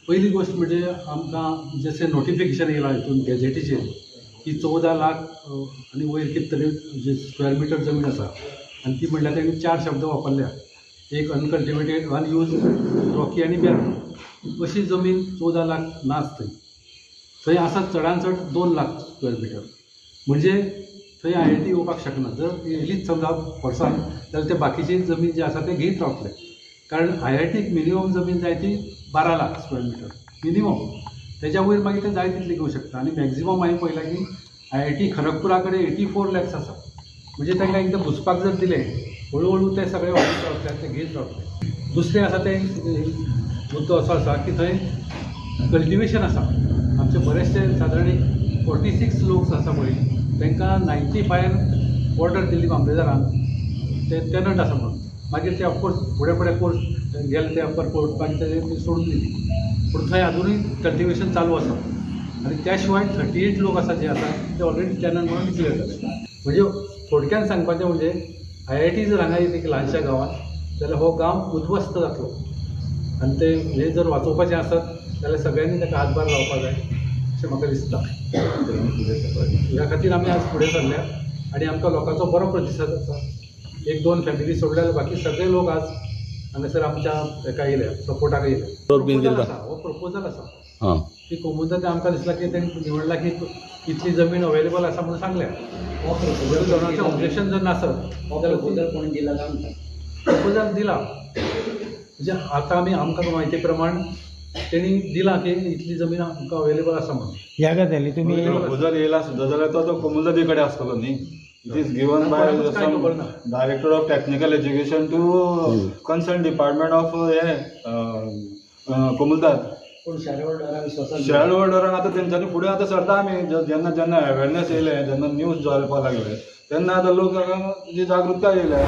पहिली गोश्ट म्हणजे आमकां जशें नोटिफिकेशन येयलां हितून गॅजेटीचेर की 14 लाख आनी वयर कितें तरी जे स्क्वेअर मिटर जमीन आसा आनी ती म्हणल्यार तेणी 4 शब्द वापरल्या, एक अनकल्टिवेटेड, अनयूज, रॉकी आनी बॅरन. अशी जमीन 14 लाख नाच थंय, थंय आसा चडान चड 2 लाख स्क्वेअर मिटर. म्हणजे थंय IIT येवपाक शकना. जर येयलीच समजा वर्सान जाल्यार ते बाकीची जमीन जी आसा ते घेयत रावतले, कारण IITक मिनिमम जमीन जाय ती 12 लाख स्क्वेअर मिटर मिनिमम, तेज्या वयर मागीर ते जाय तितली घेवंक शकता. आनी मॅक्झिमम हांवें पळयलां की IIT खरगपुरा कडेन 84 लॅक्स आसा. म्हणजे तांकां एकदां घुसपाक जर दिलें हळू हळू ते सगळे वाडीत रावतले आनी ते घेयत रावतले. दुसरें आसा तें मुद्दो असो आसा की थंय कल्टिवेशन आसा. आमचे बरेचशे सादारण एक 46 लोक आसा पळय, तांकां 95 ऑर्डर दिल्ली मामलेदारान, ते टेनंट आसा म्हणून. मागीर ते ऑफकोर्स फुडें फुडें कोर्स गेले ते अप्पर कोर्ट, मागीर ते सोडून दिली. पूण थंय आजुनूय कल्टिवेशन चालू आसा. आनी त्या शिवाय 38 लोक आसा जे आसा ते ऑलरेडी टेनंट म्हणून डिक्लेअर जाले. म्हणजे थोडक्यान सांगपाचें म्हणजे IIT जर हांगा येत एक ल्हानशा गांवांत जाल्यार हो गांव उद्ध्वस्त जातलो. आनी ते हे जर वाचोवपाचें आसत जाल्यार सगळ्यांनी ताका हातभार लावपाक जाय अशें म्हाका दिसता. ह्या खातीर आमी आज फुडें सरल्या आनी आमकां लोकांचो बरो प्रतिसाद आसा. 1-2 फॅमिली सोडल्यार बाकी सगळे लोक आज हांगासर आमच्या हेका येयले, सपोर्टाक येयले. प्रपोजल आसा, हो प्रपोजल आसा की कोमुनिदाद आमकां दिसला की तेणी निवडला की इतली जमीन अवेलेबल आसा म्हणून सांगल्या. जर ऑब्जेक्शन जर नासत प्रपोजल कोणी दिला काय म्हणटा? प्रपोजल दिला म्हणजे आतां आमी आमकां म्हायती प्रमाण तेणी दिला की इतली जमीन आमकां अवेलेबल आसा म्हणून. ह्या गजाली तुमी प्रपोजल येयला सुद्दां जाल्यार तो कोमुनिदादी कडेन आसतलो न्ही. It is given by some director of technical education to concern department of हे कोमुनिदाद. पूण शेअर होल्डरांक विश्वासान शेअर होल्डरांक आतां तेंच्यांनी फुडें आतां सरता आमी. जेन्ना जेन्ना अवेरनेस येयलें, जेन्ना न्यूज जावपाक लागले तेन्ना आतां लोक जी जागृताय येयल्या.